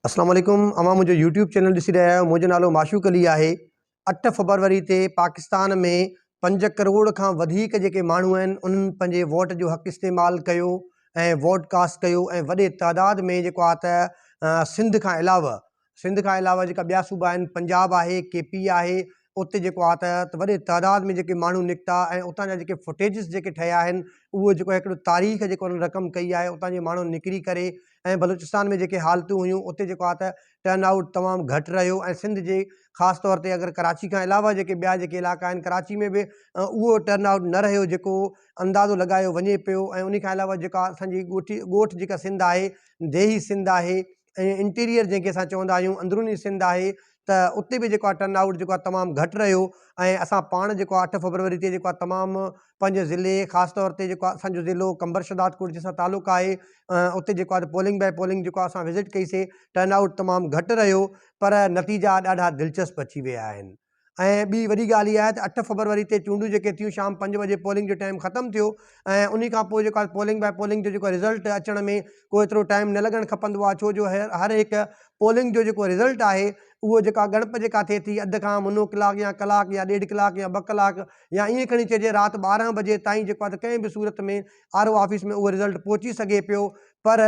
اسلام عليڪم اوهان منهنجو يوٽيوب چينل ڏسي رهيا آهيو منهنجو نالو معشوق علي آهي 8 فبروري تي پاڪستان ۾ 5 ڪروڙ کان وڌيڪ جيڪي ماڻهو آهن انهن پنهنجي ووٽ جو حق استعمال ڪيو ۽ ووٽ ڪاسٽ ڪيو ۽ وڏي تعداد ۾ جيڪو آهي ته سنڌ کان علاوه سنڌ کان علاوه جيڪا ٻيا صوبا آهن پنجاب آهي ڪي پي آهي اتي جيڪو آهي ته وڏي تعداد ۾ جيڪي ماڻهو نڪتا ۽ اتان جا جيڪي فوٽيجز جيڪي ٺهيا آهن اهو جيڪو هڪڙو تاريخ جيڪو انهن رقم ڪئي آهي اتان جي ماڻهن نڪري ڪري ۽ بلوچستان ۾ جيڪي حالتون هيون اتي جيڪو آهي ته ٽرن آئوٽ تمام گهٽ رهيو ۽ سنڌ جي خاص طور تي اگر ڪراچي کان علاوه جيڪي ٻيا جيڪي علائقا آهن ڪراچي ۾ به اهو ٽرن آئوٽ نه رهيو جيڪو اندازو لڳايو وڃي پيو ۽ ان کان علاوه جيڪا اسانجي ڳوٺي ڳوٺ جيڪا سنڌ آهي ديهي سنڌ آهي ۽ انٽيريئر جنهن کي اسان چوندا آهيون اندروني سنڌ آهي ته اتي به جيڪو آهي ٽرن آئوٽ جيڪو آهي تمام گهٽ رهيو ۽ اسان پاڻ جيڪو آهي 8 فبروري تي جيڪو آهي تمام پنهنجي ضلعي خاص طور تي جيڪو آهي اسانجو ضلعو قمبر شهدادڪوٽ جنهن سان تعلق آهي اتي جيڪو آهي پولنگ باء پولنگ جيڪو آهي اسان وزٽ ڪئي سي ٽرن آئوٽ تمام گهٽ رهيو پر نتيجا ڏاڍا دلچسپ اچي ويا آهن. ۽ ٻي وڏي ڳالهه اها آهي ته 8 فبروري تي چونڊون جيڪي ٿيون شام 5 بجي پولنگ جو ٽائيم ختم ٿيو ۽ انهي کان پوء جيڪو آهي پولنگ باء پولنگ جو جيڪو رزلٽ اچڻ ۾ ڪو ايترو ٽائيم نه لڳڻ کپندو آهي ڇو جو هر هڪ پولنگ جو جيڪو رزلٽ آهي اهو جيڪا ڳڻپ جيڪا ٿئي ٿي اڌ کان منو ڪلاڪ يا ڪلاڪ يا ڏيڍ ڪلاڪ يا ٻه ڪلاڪ يا ائين کڻي چئجي رات 12 بجي تائين جيڪو آهي ته ڪنهن به صورت ۾ آر او آفيس ۾ اهو رزلٽ پهچي سگهي پيو پر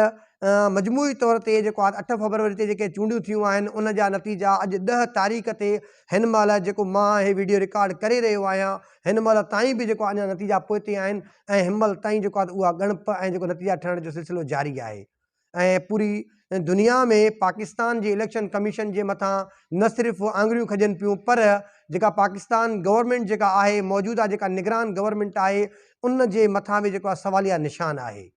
مجموعي طور تي جيڪو آهي 8 فبروري تي جيڪي چونڊيون ٿيون آهن ان جا نتيجا اڄ 10 تاريخ تي هن مهل جيڪو مان هي ويڊيو رڪارڊ ڪري رهيو آهيان هن مهل تائين به جيڪو اڃا نتيجا پوئتي آهن ۽ هن مهل تائين جيڪو آهي اها ڳڻپ ۽ جيڪو نتيجا ٺهڻ جو سلسلو جاري آهي ۽ پوري دنيا ۾ پاڪستان جي اليڪشن ڪميشن جي مٿان نه صرف آڱريون کڄن پيون پر جيڪا پاڪستان گورنمينٽ جيڪا آهي موجوده جيڪا نگران گورنمينٽ آهي ان جي مٿان به جيڪو آهي سواليه نشان آهي.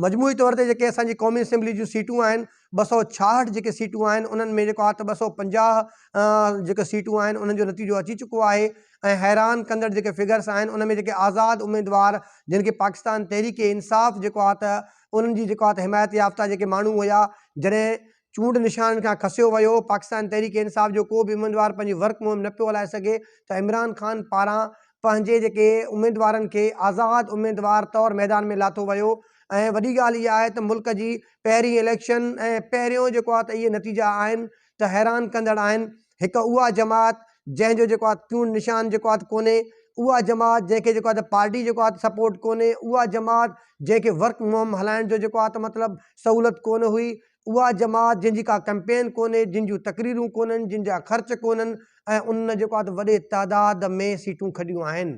مجموعي طور تي جيڪي اسان جي قومي اسيمبلي جون سيٽون آهن 266 جيڪي سيٽون آهن انهن ۾ جيڪو آهي ته 250 جيڪي سيٽون آهن انهن جو نتيجو اچي چڪو آهي ۽ حيران ڪندڙ جيڪي فگرس آهن ان ۾ جيڪي آزاد اميدوار جن کي پاڪستان تحريڪ انصاف جيڪو آهي ته انهن جي جيڪو آهي ته حمايت يافته جيڪي ماڻهو هيا جڏهن چونڊ نشانن کان کسيو ويو، پاڪستان تحريڪ انصاف جو ڪو به اميدوار پنهنجي ورڪ مهم نه پيو هلائي سگهي ته عمران خان پاران پنهنجي جيڪي اميدوارن کي آزاد اميدوار طور ميدان ۾ لاٿو ويو ۽ وڏي ڳالهه اها آهي ته ملڪ جي پهرين اليڪشن ۽ پهريون جيڪو آهي ته اهي نتيجا آهن ته حيران ڪندڙ آهن هڪ اها جماعت جنهن جو جيڪو آهي چونڊ نشان جيڪو آهي ڪونهي اها جماعت جنهن کي جيڪو آهي ته پارٽي جيڪو آهي سپورٽ ڪونهي اها جماعت جنهن کي ورڪ مهم هلائڻ جو جيڪو آهي ته مطلب سهولت ڪونه هئي اها جماعت جنهن جي ڪا ڪمپين ڪونهي جن جون تقريرون ڪونهن جن جا خرچ ڪونهن ۽ ان جيڪو آهي ته وڏي تعداد ۾ سيٽون کٽيون آهن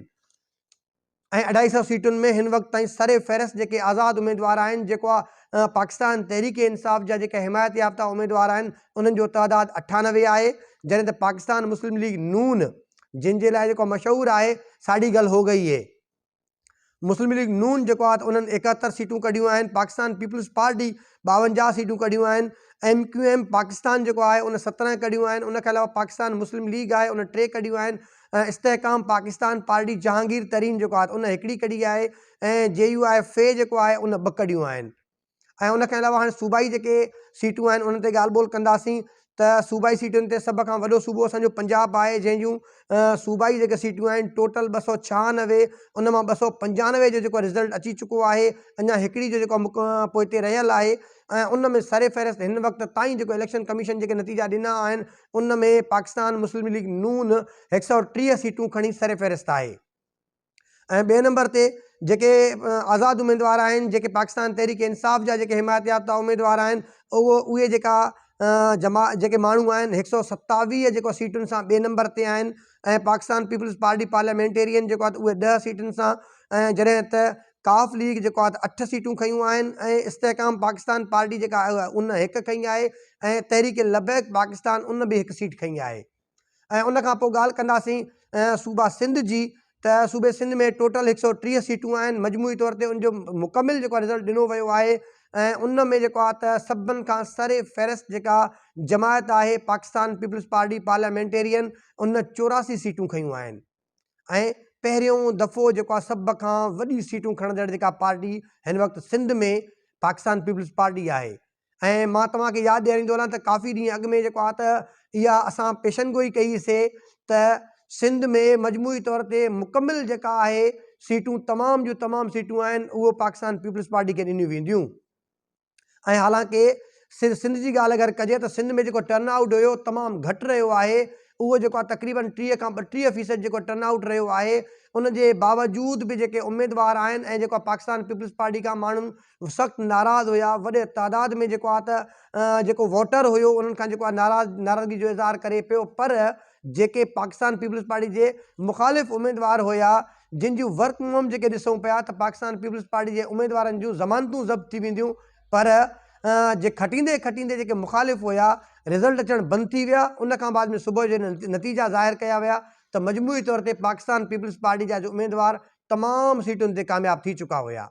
۽ اڍائي سئو سيٽن ۾ هن وقت تائين سر فهرست جيڪي آزاد اميدوار آهن جيڪو پاڪستان تحريڪ انصاف جا جيڪي حمايت يافته اميدوار آهن انهن جو تعداد 98 آهي جڏهن ته پاڪستان مسلم ليگ نون جن جي لاء جيڪو مشهور آهي ساڍي گل هو گئي هي مسلم ليگ نون جيڪو آهي ته انهن 71 سيٽون ڪڍيون آهن پاڪستان پيپلز پارٽي 52 سيٽون ڪڍيون آهن ايم ڪيو ايم پاڪستان جيڪو آهي ان 17 ڪڍيون آهن ان کان علاوه پاڪستان مسلم ليگ آهي ان 3 ڪڍيون آهن ۽ استحڪام پاڪستان پارٽي جهانگير ترين جيڪو آهي ان هڪڙي ڪڍي آهي ۽ جي يو آء في جيڪو آهي ان ٻه ڪڍيون آهن ۽ ان کان علاوه هاڻي صوبائي جيڪي سيٽون آهن انهن تي ڳالهه ٻولهه ڪنداسين ته صوبائي سيٽن تي سڀ کان وڏو صوبو اسانجو پنجاب آهي جنهن جون صوبائي جيڪي سيٽون آهن ٽوٽل 296 ان مان 295 جو جيڪو رزلٽ اچي چڪو آهي اڃا هڪڙي جو جيڪو پوئتي رهيل آهي ۽ ان ۾ سر فهرست هن وقت تائين جيڪو اليڪشن ڪميشن جيڪي نتيجا ڏنا آهن ان ۾ پاڪستان مسلم ليگ نون 130 سيٽون کڻي سر فهرست آهي ۽ ٻئي نمبر تي جيڪي آزاد اميدوار آهن جيڪي پاڪستان تحريڪ انصاف جا جيڪي حمايت يافته اميدوار آهن اهو اهي جيڪا جما جيڪي ماڻهو آهن 127 جيڪو سيٽن سان ٻئي نمبر تي آهن ۽ پاڪستان پيپلز پارٽي پارليامينٽيرين جيڪو آهي اهي 10 سيٽن سان ۽ جڏهن ته قاف ليگ جيڪو آهي ته 8 سيٽون کنيون آهن ۽ استحڪام پاڪستان پارٽي جيڪا آهي ان هڪ کنئي آهي ۽ تحريڪ لبيڪ پاڪستان ان به هڪ سيٽ کنئي آهي ۽ ان کان پوء ڳالهه ڪنداسين صوبا سنڌ جي ته صوبي سنڌ ۾ ٽوٽل 130 سيٽون آهن مجموعي طور تي ان جو مڪمل جيڪو رزلٽ ڏنو ويو آهي ۽ ان ۾ جيڪو آهي ته سڀن کان سر فهرست جيڪا جماعت آهي پاڪستان پيپلز پارٽي پارليامينٽيرين ان 84 سيٽون کنيون آهن ۽ پهريون دفعو جيڪو آهي سڀ کان وڏي سيٽون کڻندڙ جيڪا پارٽي هن وقت سنڌ ۾ پاڪستان پيپلز پارٽي آهي ۽ مان توهان کي ياد ڏياريندو هلان ته ڪافي ڏينهن اڳ ۾ جيڪو آهي ته اها اسان پيشن گوئي ڪئي سي ته سنڌ ۾ مجموعي طور تي مڪمل جيڪا آهي سيٽون تمام جون تمام سيٽون آهن اهو پاڪستان پيپلز پارٽي کي ڏنيون وينديون. ۽ حالانڪه سنڌ جي ڳالهه اگر ڪجي ته سنڌ ۾ جيڪو ٽرن آئوٽ هيو تمام گهٽ رهيو آهي اهو جيڪو آهي تقريبن 30 کان 32 فيصد جيڪو ٽرن آئوٽ رهيو آهي ان جي باوجود به جيڪي اميدوار آهن ۽ جيڪو پاڪستان پيپلز پارٽي کان ماڻهو سخت ناراض هيا وڏي تعداد ۾ جيڪو آهي ته جيڪو ووٽر هيو انهن کان جيڪو آهي ناراض ناراضگي جو اظهار ڪري پيو پر جيڪي پاڪستان پيپلز پارٽي جي مخالف اميدوار هيا جن جون ورڪ موم جيڪي ڏسون پيا ته پاڪستان پيپلز پارٽي جي اميدوارن جون ضمانتون ضبط ٿي وينديون پر جي کٽيندي کٽيندي جيڪي مخالف هيا رزلٽ اچڻ بند ٿي ويا ان کان بعد ۾ صبح جو نتيجا ظاهر ڪيا ويا ته مجموعي طور تي پاڪستان پيپلز پارٽي جا اميدوار تمام سيٽن تي ڪامياب ٿي چڪا هيا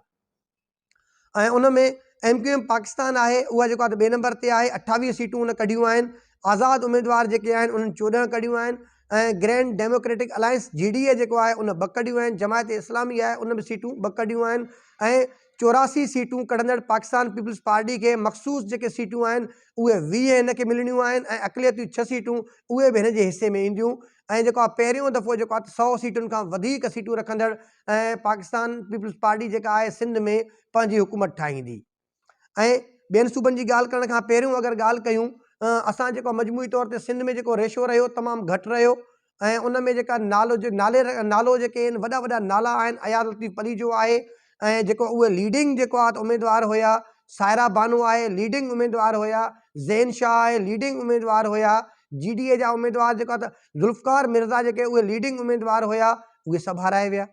۽ ان ۾ ايم ڪيو ايم پاڪستان آهي اها جيڪو آهي ٻئي نمبر تي آهي 28 سيٽون ان ڪڍيون آهن آزاد اميدوار جيڪي آهن انهن 14 ڪڍيون آهن ۽ grand democratic alliance G D A جيڪو آهي ان ٻه ڪڍيون آهن جماعت اسلامي آهي ان به سيٽون ٻه ڪڍيون آهن ۽ 84 سيٽون ڪڍندڙ پاڪستان پيپلز پارٽي کي مخصوص جيڪي سيٽون آهن اهي 20 هن کي ملڻيون آهن ۽ اقليتيون ڇهه سيٽون اهي به هن جي حصي ۾ اينديون ۽ جيڪو آهي پهريون دفعو جيڪو آهي 100 سيٽن کان وڌيڪ سيٽون رکندڙ ۽ پاڪستان پيپلز پارٽي جيڪا آهي سنڌ ۾ پنهنجي حڪومت ٺاهيندي ۽ ٻين صوبن جي ڳالهه ڪرڻ کان پهريون اگر ڳالهه ڪيون اسان جيڪو مجموعي طور تي سنڌ ۾ جيڪو ريشو رهيو تمام گهٽ رهيو ۽ ان ۾ جيڪا نالو جي نالي نالو جيڪي آهن وڏا وڏا نالا آهن اياز لطيف پليجو آهي ۽ جيڪو اهي ليڊنگ جيڪو آهي ته اميدوار هيا سائرا بانو آهي ليڊنگ اميدوار هيا زين شاهه آهي ليڊنگ اميدوار هيا جي ڊي اي جا اميدوار جيڪو آهي ته ذوالفقار مرزا جيڪي اهي ليڊنگ اميدوار هيا اهي سڀ هارائي ويا.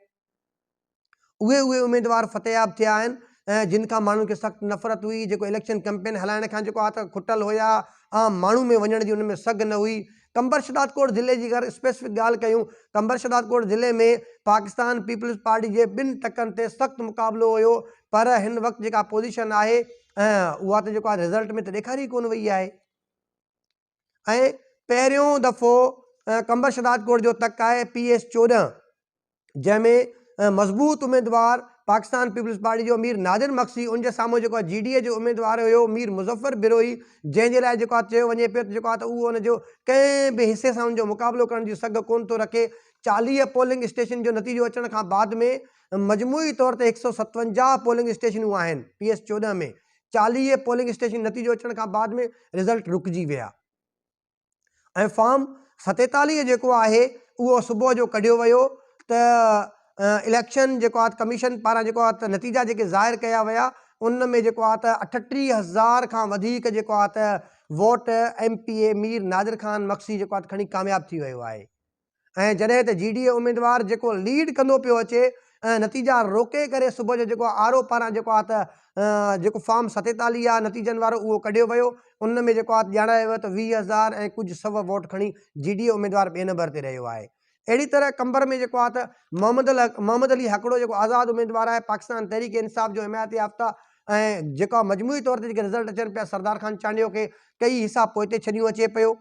اهي اهي اميدوار فتحياب ٿيا آهن جن کان ماڻهن کي سخت نفرت هئي جيڪو اليڪشن ڪمپين هلائڻ کان جيڪو آ ته کٽل هيا عام ماڻهو ۾ وڃڻ جي انهن ۾ سگهه نه هئي قمبر شهدادڪوٽ ضلعي جي اگر اسپيسفڪ ڳالهه ڪيون قمبر شهدادڪوٽ ضلعي ۾ پاڪستان پيپلز پارٽي جي ٻن تڪن تي سخت مقابلو هيو پر هن وقت جيڪا پوزيشن آهي اها ته جيڪو آ رزلٽ ۾ ته ڏيکاري ڪونه وئي آهي ۽ پهريون دفعو قمبر شهدادڪوٽ جو تڪ آهي پي ايس 14 جنهن ۾ مضبوط اميدوار پاڪستان پيپلز پارٽي جو مير نادر مگسي ان جي سامهون جيڪو آهي جي ڊي اي جو اميدوار هيو مير مظفر بروهي جنهن جي لاء جيڪو آهي چيو وڃي پيو ته جيڪو آهي ته اهو ان جو ڪنهن به حصي سان ان جو مقابلو ڪرڻ جي سگهه ڪونه ٿو رکي 40 پولنگ اسٽيشن جو نتيجو اچڻ کان بعد ۾ مجموعي طور تي 157 پولنگ اسٽيشنون آهن پي ايس 14 ۾ 40 پولنگ اسٽيشن نتيجو اچڻ کان بعد ۾ رزلٽ رڪجي ويا ۽ فارم 47 جيڪو آهي اهو صبح جو ڪڍيو ويو ته اليڪشن جيڪو آهي ڪميشن پاران جيڪو آهي ته نتيجا جيڪي ظاهر ڪيا ويا ان ۾ جيڪو آهي ته 38 هزار کان وڌيڪ جيڪو آهي ته vote M P A Mir Nadir Khan Magsi جيڪو آهي کڻي ڪامياب ٿي ويو آهي. ۽ جڏهن ته جي ڊي اي اميدوار جيڪو ليڊ ڪندو پيو اچي ۽ نتيجا روڪي ڪري صبح جو جيڪو آر او پاران جيڪو آهي ته جيڪو فارم 47 آهي نتيجن وارو اهو ڪڍيو ويو ان ۾ جيڪو آهي ڄاڻايو ويو ته 20 هزار ۽ ڪجهه سو ووٽ کڻي جي ڊي اي اميدوار ٻئي نمبر تي رهيو آهي اهڙي طرح قمبر ۾ جيڪو آهي ته محمد محمد علي هڪڙو جيڪو آزاد اميدوار آهي پاڪستان تحريڪ انصاف جو حمايت يافته ۽ جيڪا مجموعي طور تي جيڪي رزلٽ اچن پيا سردار خان چانڊيو کي ڪئي حصا پوئتي ڇڏيون اچي پيو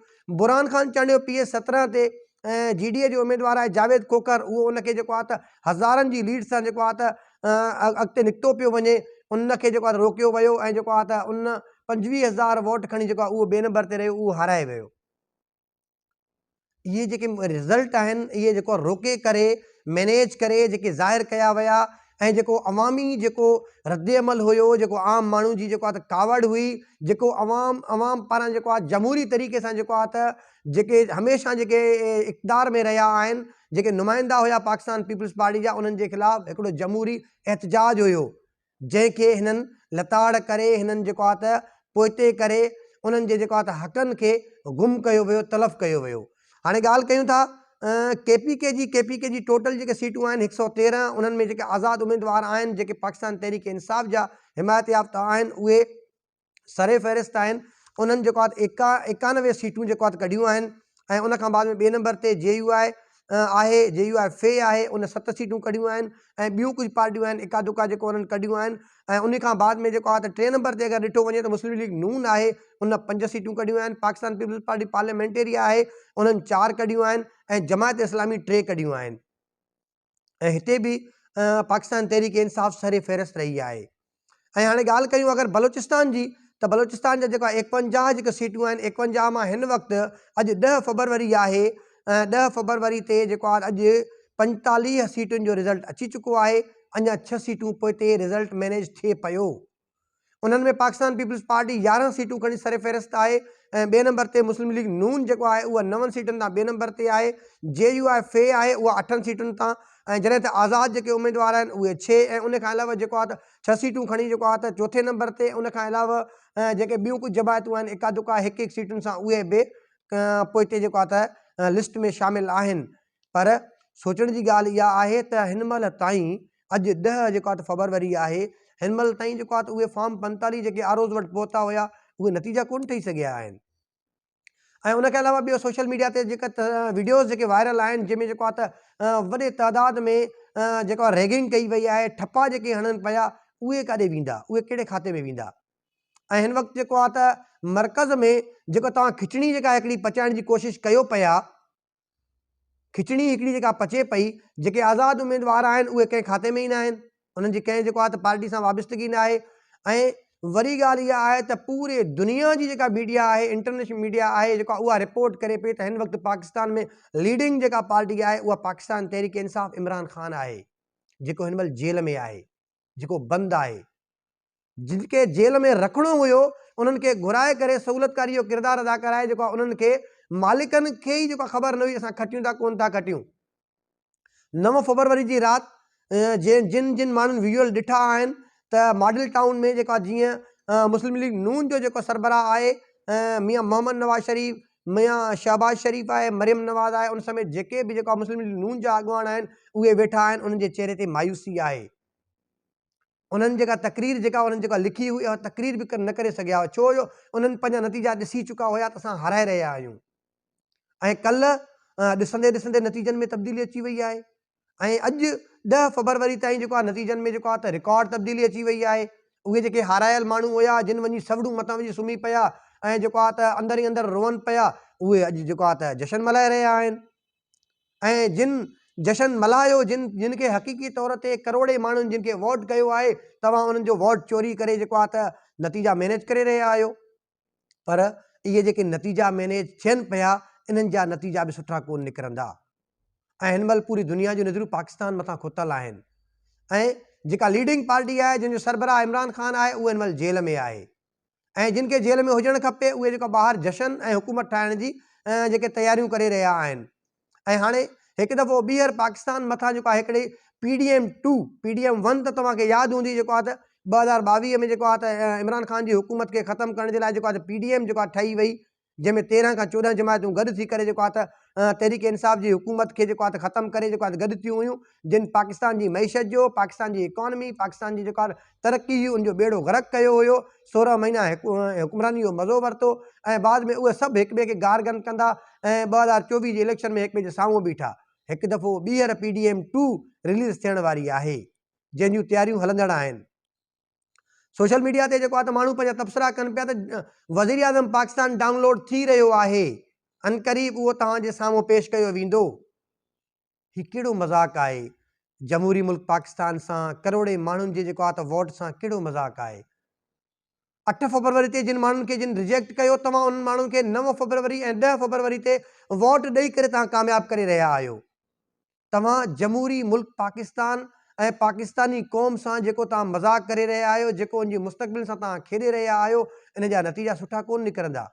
برهان خان چانڊيو پي ايس 17 تي ۽ جي ڊي اي جو اميدوار آهي جاويد کوکر اهو ان کي جيڪو آهي ته هزارن جي ليڊ سان جيڪو آهي ته اڳتي نڪتو پيو وڃي ان کي جيڪو آهي روڪيو ويو ۽ جيڪو آهي ته ان 25000 ووٽ کڻي جيڪو آهي اهو ٻئي نمبر تي رهيو اهو هارائي ويو. اهي جيڪي رزلٽ آهن اهي جيڪو روڪي ڪري مينيج ڪري جيڪي ظاهر ڪيا ويا ۽ جيڪو عوامي جيڪو رد عمل هيو جيڪو عام ماڻهو جي جيڪو آهي ته ڪاوڙ هئي جيڪو عوام عوام پاران جيڪو آهي جمهوري طريقي سان جيڪو آهي ته جيڪي هميشه جيڪي اقتدار ۾ رهيا آهن جيڪي نمائندا هيا پاڪستان پيپلز پارٽي جا انهن جي خلاف هڪڙو جمهوري احتجاج هيو جنهن کي هنن لتاڙ ڪري هنن جيڪو آهي ته پوئتي ڪري انهن جي جيڪو آهي ته حقن کي گم ڪيو ويو تلف ڪيو ويو هاڻي ڳالهه ڪيون ٿا ڪي پي ڪي جي ڪي پي ڪي جي ٽوٽل جيڪي سيٽون آهن 113 انهن ۾ جيڪي آزاد اميدوار آهن جيڪي پاڪستان تحريڪ انصاف جا حمايت يافته آهن اهي سر فهرست آهن انهن جيڪو آهي 91 سيٽون جيڪو آهي ڪڍيون آهن ۽ ان کان بعد ۾ ٻئي نمبر تي جي يو آء آهي جي يو آء في آهي ان ست سيٽون ڪڍيون آهن ۽ ٻيون ڪجهه پارٽيون آهن اڪا دڪا جيڪو انهن ڪڍيون آهن ۽ ان کان بعد ۾ جيڪو آهي ته ٽئين نمبر تي اگر ڏٺو وڃي ته مسلم ليگ نون آهي ان پنج سيٽون ڪڍيون آهن پاڪستان پيپلز پارٽي پارليامينٽيري آهي انهن چار ڪڍيون آهن ۽ جماعت اسلامي ٽي ڪڍيون آهن. ۽ هتي به پاڪستان تحريڪ انصاف سر فهرست رهي آهي ۽ هاڻي ڳالهه ڪيون اگر بلوچستان جي ته بلوچستان جا جيڪا 51 جيڪا سيٽون آهن 51 مان هن وقت اڄ 10 فبروري آهي 10 فبروري تي جيڪو آهي اڄ 45 سيٽن جو رزلٽ اچي چڪو آهي اڃا 6 سيٽون پوئتي رزلٽ مينيج ٿئي پيو. انهن ۾ پاڪستان پيپلز پارٽي 11 سيٽون کڻي سر فهرست آهي ۽ ٻئي نمبر تي مسلم ليگ نون جيڪو آهي اها نون سيٽن تان ٻئي نمبر تي آهي، جي يو آء في آهي اها اٺن سيٽن تان ۽ جڏهن ته آزاد جيڪي اميدوار آهن اهي ڇهه ۽ ان کان علاوه جيڪو آهي ته ڇهه سيٽون کڻي جيڪو آهي ته چوٿين نمبر تي ان کان علاوه جيڪي ٻيون ڪجهه جماعتون آهن اڪا دڪا هڪ هڪ سيٽن سان اهي به پوئتي جيڪو آهي ته لسٽ ۾ شامل آهن پر سوچڻ جي ڳالهه اها آهي ته هن مهل تائين اڄ 10 جيڪو آهي ته فبروري آهي هن مهل تائين جيڪو آهي ته اهي فارم 45 جيڪي آر اوز وٽ پهتا هيا اهي نتيجا ڪونه ٺهي سگهيا آهن ۽ ان کان علاوه ٻيو سوشل ميڊيا تي جيڪا وڊيوز جيڪي وائرل آهن جنهن ۾ جيڪو آهي ته وڏي تعداد ۾ جيڪو آهي ريگنگ ڪئي وئي آهي ٺپا جيڪي هڻن پيا اهي ڪاڏي ويندا اهي ڪهڙي کاتي ۾ ويندا ۽ هن وقت جيڪو آهي ته مرڪز ۾ جيڪو توهان کچڻي جيڪا هڪڙي پچائڻ جي ڪوشش ڪيو پيا کچڻي هڪڙي جيڪا پچي پئي، جيڪي آزاد اميدوار آهن اهي ڪنهن کاتي ۾ ئي ناهن، انهن جي ڪنهن جيڪو آهي ته پارٽي سان وابستگي ناهي ۽ وري ڳالهه اها آهي ته پوري دنيا جي جيڪا ميڊيا آهي انٽرنيشنل ميڊيا آهي جيڪا اها رپورٽ ڪري پئي ته هن وقت پاڪستان ۾ ليڊنگ جيڪا پارٽي آهي اها پاڪستان تحريڪ انصاف عمران خان آهي جيڪو هن مهل جيل ۾ آهي جيڪو بند آهي. جن کي جيل ۾ رکڻو هيو انهن کي گهرائي ڪري سهولتڪاري جو ڪردار ادا ڪرائي جيڪو انهن کي مالڪن کي ئي جيڪو خبر نه هئي اسان کٽيون ٿا ڪون ٿا کٽيون. 9 فبروري جي رات جن جن جن ماڻهن ويزوئل ڏٺا آهن ته ماڊل ٽائون ۾ جيڪو جيئن مسلم ليگ نون جو جيڪو سربراهه آهي ميان محمد نواز شريف ميان شهباز شريف آهي مريم نواز آهي ان سميت جيڪي به جيڪو مسلم ليگ نون جا اڳواڻ آهن اهي ويٺا آهن انهن جي چهري تي مايوسي آهي. انهن جيڪا تقرير جيڪا انهن جيڪا لکي هئي اها تقرير به نه ڪري سگهيا هئا ڇو جو انهن پنهنجا نتيجا ڏسي چڪا هيا ته اسان هارائي رهيا آهيون ۽ ڪلهه ڏسندي ڏسندي نتيجن ۾ تبديلي اچي وئي آهي ۽ اڄ 10 فبروري تائين جيڪو آهي نتيجن ۾ جيڪو آهي ته رڪارڊ تبديلي اچي وئي آهي اهي جيڪي هارايل ماڻهو هيا جن وڃي سوڙون مٿان وڃي سمهي پيا ۽ جيڪو آهي ته اندر ئي اندر روئن پيا اهي اڄ جيڪو آهي ته جشن ملهائي رهيا آهن ۽ جن جشن ملهايو جن جن کي حقيقي طور تي ڪروڙين ماڻهن جن کي ووٽ ڪيو آهي توهان انهن جو ووٽ چوري ڪري جيڪو آهي ته نتيجا مينيج ڪري رهيا آهيو پر اهي جيڪي نتيجا مينيج ٿين پيا انهن جا نتيجا به سٺا ڪون نڪرندا ۽ هن مهل پوري دنيا جون نظرون پاڪستان مٿان کتل آهن ۽ جيڪا ليڊنگ پارٽي آهي جنهن جو سربراهه عمران خان آهي اهو هن مهل جيل ۾ آهي ۽ جن کي جيل ۾ هجڻ کپي اهي جيڪو ٻاهر جشن ۽ حڪومت ٺاهڻ جي جيڪي تياريون ڪري رهيا آهن ۽ هاڻي هڪ دفعو ٻيهر پاڪستان مٿان جيڪو آهي هڪڙي P D M two P D M one ته توهان کي ياد هوندي جيڪو آهي ته 2022 ۾ جيڪو آهي ته عمران خان جي حڪومت کي ختم ڪرڻ جي لاء جيڪو آهي ته پي ڊي ايم جيڪو آهي ٺهي وئي جنهن ۾ 13 کان 14 جماعتون گڏ ٿي ڪري جيڪو آهي ته تحريڪ انصاف جي حڪومت کي جيڪو آهي ته ختم ڪري جيڪو آهي ته گڏ ٿيون هيون جن پاڪستان جي معيشت جو پاڪستان جي اڪانومي پاڪستان جي جيڪو آهي ترقي هئي ان جو ٻيڙو غرق ڪيو هيو 16 مهينا حڪمراني جو مزو ورتو ۽ بعد ۾ اهي سڀ هڪ ٻئي کي گار گند ڪندا ۽ 2024 جي اليڪشن ۾ هڪ ٻئي جي سامهون بيٺا هڪ دفعو ٻيهر پي ڊي ايم 2 رليز ٿيڻ واري آهي جنهن جون تياريون هلندڙ آهن. سوشل ميڊيا تي جيڪو آهي ته ماڻهو پنهنجا تبصرا ڪن پيا ته وزيراعظم پاڪستان ڊائونلوڊ ٿي رهيو آهي عنقريب اهو توهان جي سامهون پيش ڪيو ويندو. هي ڪهڙو مذاق آهي جمهوري ملڪ پاڪستان سان ڪروڙين ماڻهن جي جيڪو آهي ته ووٽ سان ڪهڙو مذاق آهي. 8 فبروري تي جن ماڻهن کي جن رجيڪٽ ڪيو توهان انهن ماڻهن کي 9 فبروري ۽ 10 فبروري تي ووٽ ڏئي ڪري توهان ڪامياب ڪري رهيا آهيو. توهان جمهوري ملڪ پاڪستان ۽ پاڪستاني قوم سان جيڪو توهان مذاق ڪري رهيا آهيو، جيڪو ان جي مستقبل سان توهان کيڏي رهيا آهيو، ان جا نتيجا سٺا ڪونه نڪرندا.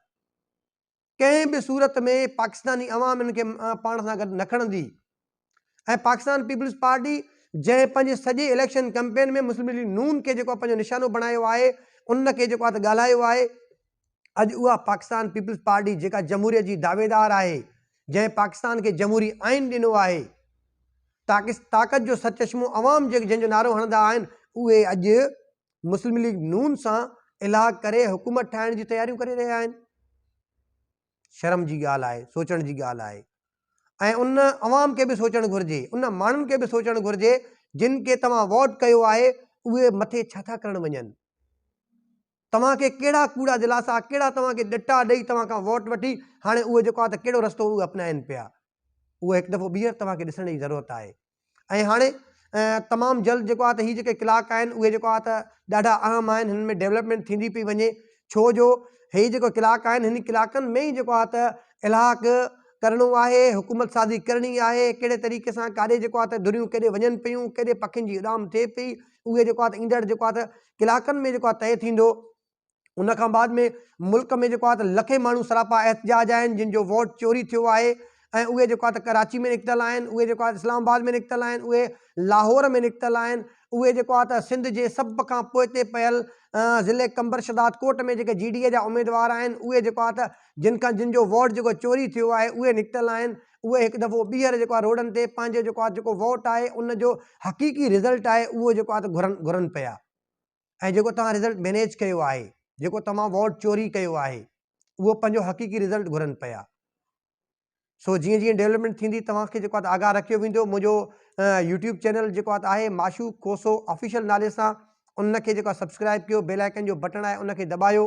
ڪنهن به صورت ۾ پاڪستاني عوام ان کي پاڻ سان گڏ نه کڻندي ۽ پاڪستان پيپلز پارٽي جنهن پنهنجي سڄي اليڪشن ڪمپين ۾ مسلم ليگ نون کي جيڪو پنهنجو نشانو بڻايو آهي، ان کي جيڪو آهي ته ڳالهايو آهي، اڄ اها پاڪستان پيپلز پارٽي جيڪا جمهوريت جي دعويدار آهي، جنهن پاڪستان کي جمهوري آئين ڏنو آهي، طاقت جو سرچشمو عوام جيڪ جنهن جو نعرو هڻندا آهن، اهي اڄ مسلم ليگ نون سان الحاق ڪري حڪومت ٺاهڻ جون تياريون ڪري رهيا آهن. شرم جي ڳالهه آهي، سوچڻ جي ڳالهه آهي ۽ ان عوام کي به سوچڻ گهرجي، ان ماڻهن کي به سوچڻ گهرجي جن کي توهان ووٽ ڪيو آهي، اهي مٿي ڇا ٿا ڪرڻ وڃن؟ توهان کي ڪهڙا ڪوڙا دلاسا، ڪهڙا توهان کي ڏٽا ڏئي توهان کان ووٽ وٺي هاڻي اهي جيڪو آهي ته ڪهڙو رستو اهي اپنائين پيا اهو هڪ دفعو ٻيهر توهان کي ڏسڻ جي ضرورت آهي ۽ هاڻي تمام جلد جيڪو آهي ته هي جيڪي ڪلاڪ آهن اهي جيڪو آهي ته ڏاڍا اهم آهن هنن ۾ ڊيولپمينٽ ٿيندي پئي وڃي ڇو جو هي جيڪو ڪلاڪ آهن هن ڪلاڪن ۾ ئي جيڪو آهي ته الحاق ڪرڻو آهي، حڪومت سازي ڪرڻي آهي، ڪهڙي طريقي سان ڪاڏي جيڪو آهي ته ڌريون ڪيڏي وڃن پيون، ڪيڏي پکين جي اڏام ٿئي پئي، اهي جيڪو آهي ته ايندڙ جيڪو آهي ته ڪلاڪن ۾ جيڪو آهي طئي ٿيندو. ان کان بعد ۾ ملڪ ۾ جيڪو آهي ته لکين ماڻهو سراپا احتجاج آهن جن جو ووٽ چوري ٿيو آهي ۽ اهي جيڪو آهي ته ڪراچي ۾ نڪتل آهن، اهي جيڪو آهي اسلام آباد ۾ نڪتل آهن، اهي لاهور ۾ نڪتل آهن، اهي جيڪو آهي ته سنڌ جي سڀ کان پوئتي پيل ضلعي قمبر شھداد ڪوٽ ۾ جيڪي جي ڊي اي جا اميدوار آهن اهي جيڪو آهي ته جن کان جن جو ووٽ جيڪو چوري ٿيو آهي اهي نڪتل آهن اهي هڪ دفعو ٻيهر جيڪو آهي روڊن تي پنهنجو جيڪو آهي جيڪو ووٽ آهي ان جو حقيقي رزلٽ آهي اهو جيڪو آهي ته گهرن گهرن پيا ۽ جيڪو توهان رزلٽ مينيج ڪيو آهي جيڪو توهان ووٽ چوري ڪيو آهي اهو پنهنجو حقيقي رزلٽ گهرن پيا. سو جيئن جيئن ڊولپمينٽ ٿيندي توهان کي جيڪو آهي آگاهه رکيو ويندو منهنجو يوٽيوب چينل جيڪو آهي آهي معشوق کوسو آفيشل نالي سان ان کي جيڪو آهي سبسڪرائب ڪيو بيل آئيڪن جو بٽڻ آهي ان کي دٻايو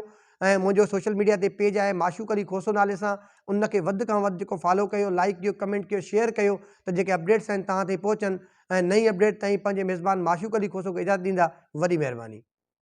۽ منهنجو سوشل ميڊيا تي پيج آهي معشوق علي کوسو نالي سان ان کي وڌ کان وڌ جيڪو فالو ڪيو لائڪ ڪيو ڪمينٽ ڪيو شيئر ڪيو ته جيڪي اپڊيٽس آهن توهان تائين پهچن ۽ نئين اپڊيٽ تائين پنهنجي ميزبان معشوق علي کوسو کي اجازت ڏيندا وڏي مهرباني.